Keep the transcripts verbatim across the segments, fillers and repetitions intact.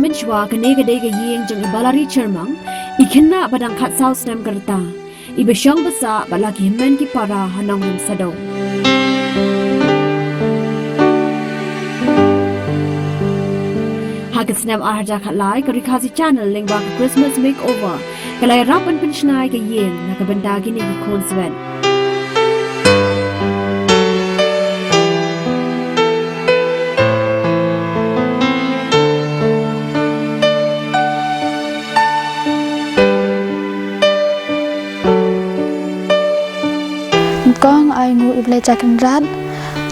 Mynshuwa kane ka dei ka ïing jong i Balari Chyrmang, i khynnah ba dang khatsaw snem ka rta, iba shong ba sah bad la ki hynmen ki para ha Nongrim Sadew. Ha ka snem ar hajar khatlai, ka Ri Khasi Channel lyngba ka Christmas Makeover ka la ïarap ban pynshna ïa ka ïing na ka bynta kine ki khun swet. Kong ai nguh ïa U Blei Trai Kynrad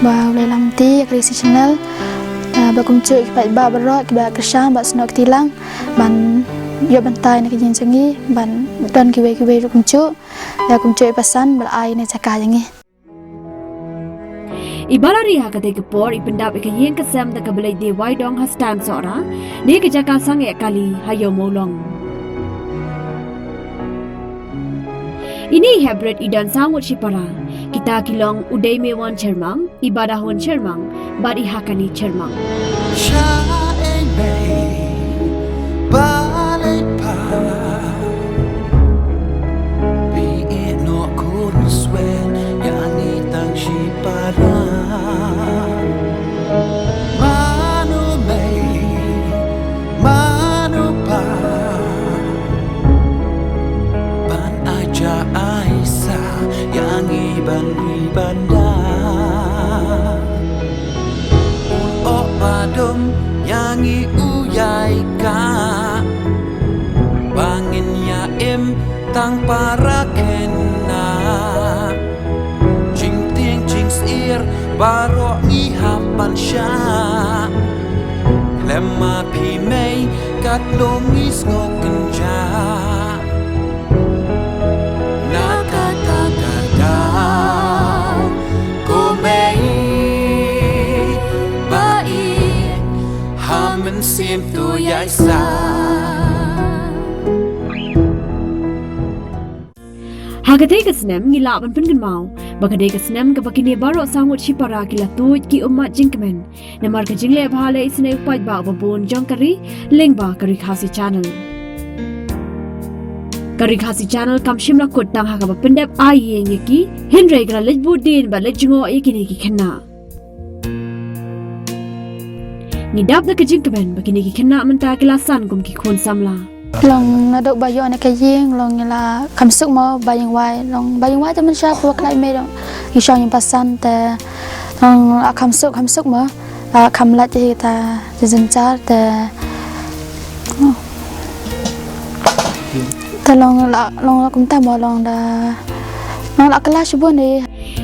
ba U Blei lam ti ïa ka Ri Khasi Channel, eh, ba kumjuh ki paidbah baroh kiba kyrshan bad snoh kti lang ban ïoh bynta na ka jingim jong ngi, ban don kiwei kiwei ruh kumjuh, ïa kumjuh i pasan ba la ai na jaka jong ngi. I Balari ha katei ka por i pyndap ïa ka ïing ka sem da kaba leit die waidong ha Stan Sohra, ne ka jaka sangeh kali ha Ïew Mawlong. Ine i heprit i don saw ngut shipara, kita ki long u Deimewan Chyrmang, i Badahun Chyrmang, bad i Hakani Chyrmang. Sha ei mei ba leit pat, phi ïeh noh khun swet ïa ngi tang shipara. Mano mei, mano pa, ban ai ja ai sa ïa ngi ban ri ban da. Un ong ba dum ïa ngi u ïai ka, ba ngin ïa im tang para khynnah. Jingtieng jingsyier baroh ngi hap ban shah. Khlem ma phi mei katno ngi sngew kynjah. Na kata ka daw ko mei ba ïeit ha mynsiem to ïai sa. Ha katei ka snem ngi lah ban pynkynmaw ba ka dei ka snem kaba kine baroh saw ngut shipara ki la tuid ki ummat jingkmen namar ka jingleh bha leh isynei u paidbah uba bun jong ka ri lyngba ka Ri Khasi Channel. Ka Ri Khasi Channel kam shym la kut tang ha kaba pyndep ai ïing ïa ki, hynrei ka la leit buddien bad leit jngoh ïa kine ki khynnah. Ngi dap da ka jingkmen ba kine ki khynnah mynta ki la san kum ki khun samla. Long naduh ba ïoh ïa ka ïing long ngi la kham suk mo ba ïing wai, long ba ïing wai te mynshuwa pyrkhat mei long ngi shong ïing pasan te long la kham suk kham suk mo, la kham lait hi ta jynjar te. Te long la, long la kumta mo long da, long la kylla shibun hi.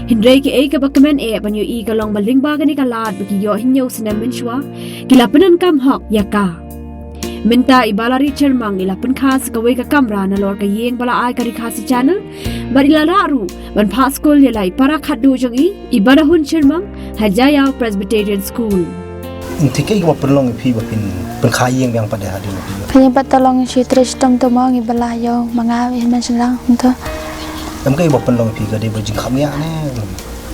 Hynrei kaei kaba kmen eh ban ïohi ka long ba lyngba kane ka lad ba ki ïoh hynñiew snem mynshuwa ki la pyndonkam hok ïa ka. Mynta i Balari Chyrmang i la pynkha sa kawei ka kamra nalor ka ïing ba la ai ka Ri Khasi Channel bad i la lah ruh ban phah skul ïa la i para khatduh jong i, i Badahun Chyrmang, ha Jaiaw Presbyterian School. Te kaei kaba pynlong ïa phi ba phin pynkha ïing biang pat de hadien ba phi ïoh? Ka ïing pat te long shi trei shitom to mo, ngi ba la ïoh ma nga i hynmen shynrang to. Em, kaei ba pynlong ïa phi, ka dei ba jingkhapngiah ne?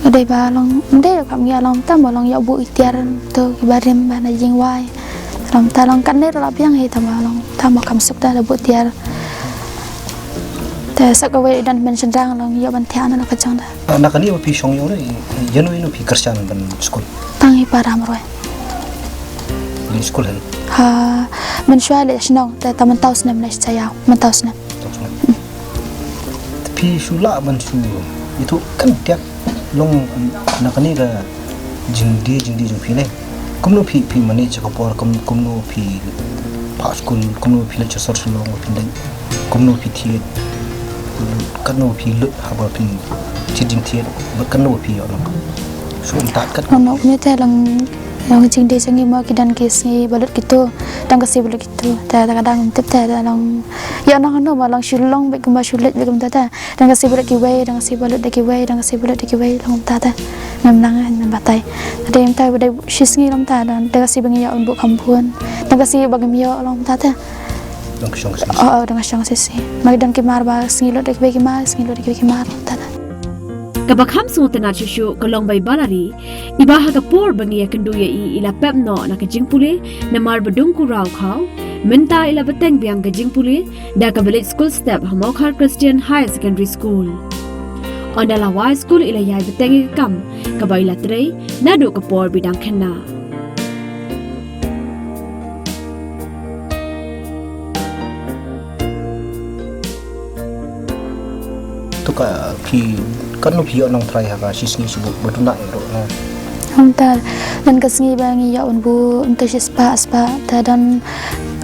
Ka dei ba long, ym dei khapngiah, long tam ba long ïoh buh i tiar to kiba rim ba na ïing wai. Long ta long katne la biang hi tam ba long tam ba kham suk ta da buh tiar. Te sa kawei i don hynmen shynrang long ïoh ban thiah na la ka jong ta. Na kane ba phi shong ïoh ne, ïano ïano phi kyrshan ban skul? Tang i para marwei. Leit skul hi? Ha, mynshuwa leit shnong, te ta mynta u snem leit sha Jaiaw, mynta u snem. Mynta u snem. Te phi shu lah ban shu ïathuh khyndiat long na kane ka jingdie jingdie jong phi ne? Kumno phi, phi manage ka por, kum, kumno phi phah skul, kumno phi leit sha sor sha lor ba phin leit, kumno phi thied, katno phi lut haba phin thied jingthied, bad katno phi ïoh long? Shu tat kat. Ono kumne te long, long jingdie jong ngi mo, ki don ki sngi ba lut kito, don ka sngi ba lut kito, te, te ka dang tip te, te long ïoh nang no mo long shu long bad kumba shu leit bad kumta te. Don ka sngi ba lut kiwei, don ka sngi ba lut da kiwei, don ka sngi ba lut da kiwei, long kumta te. Ngam nang, ngam batai. Te ym ta ba dei shi sngi long kumta, don, don ka sngi ba ngi ïoh ban buh kham bun. Don ka sngi ba ngim ïoh long kumta te. Don ka shong ka sngi. Oh, oh, don ka shong ka sngi. Ma ki don ki mar ba sngi lut da kiwei ki mar, sngi lut da kiwei ki mar, long kumta te. Kaba kham sngewtynnad shuh shuh ka long ba i Balari, iba ha ka por ba ngi ïakynduh ïa i i la pep noh na ka jingpule namar ba dung ku raw khaw, mynta i la bteng biang ka jingpule da ka village school step ha Mawkhar Christian Higher Secondary School. Ynda la wai skul i la ïai bteng ïa ka kam kaba i la trei naduh ka por ba i dang khynnah. To ka phi, katno phi ïoh nongtrai ha ka shi sngi shi buh ba duna ïoh na? Hangta, don ka sngi ba ngi ïoh ban buh hangta shi spah, spah, te don,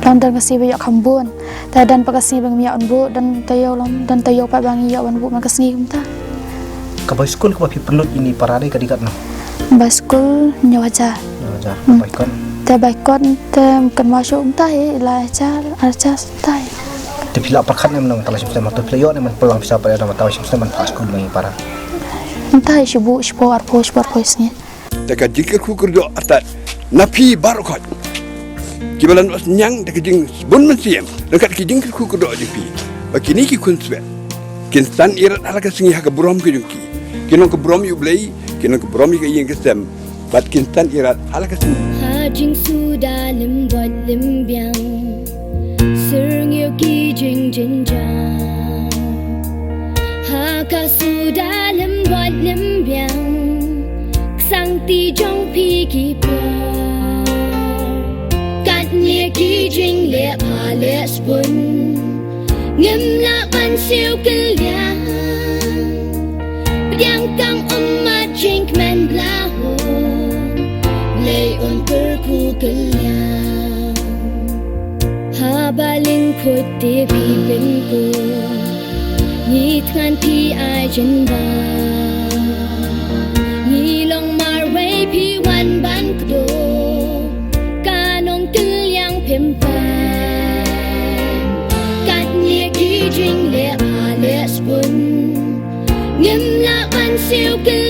don, don ka sngi ba ïoh kham bun. Te don pat ka sngi ba ngim ïoh ban buh, don taïew lem, don taïew pat ba ngi ïoh ban buh man ka sngi kumta. Ka bai skul kaba phi pynlut ïa ini para dei ka dei katno? Bai skul hynñiew hajar. Hynñiew hajar. Hmm. Bai kot? Te bai kot te kynmaw shuh kumta hi, lai hajar, ar hajar kumta hi. Te phi lah pyrkhat ne em nang tang la shim snem, to phi lah ïoh ne em ban pynlang pisa pat ïa nang tang la shim snem ban phah skul ma ngi para? Kumta hi shi buh, shiphew arphew, shiphew arphew sngi. Da ka jingkyrkhu kyrdoh artat na phi baroh khoit kiba la noh synñiang da ka jingsbun mynsiem ryngkat ki jingkyrkhu kyrdoh jong phi, ba kine ki khun swet kin san ïarap ha la ka sngi ha ka burom ka jong ki, kin long ka burom ïa U Blei, kin long ka burom ïa ka ïing ka sem, bad kin san ïarap ha la ka sngi. Ha jingsuda lem bot lem biang, syrngiew ki jingjynjar. Ha ka suda lem bot lem biang, ka sangti jong phi ki par. Katne ki jingleh pha leh sbun, ngim lah ban siew kylliang. Pdiang kang ummat jingkmen bla hun, Blei un kyrkhu kylliang. Haba lyngkhuh te phi pynkuh, ngi thngan phi ai jingbam. Ngi long marwei phi wan ban kdew, ka nongkylliang phim pat. Katne ki jingleh pha leh sbun, ngim lah ban siew kylliang.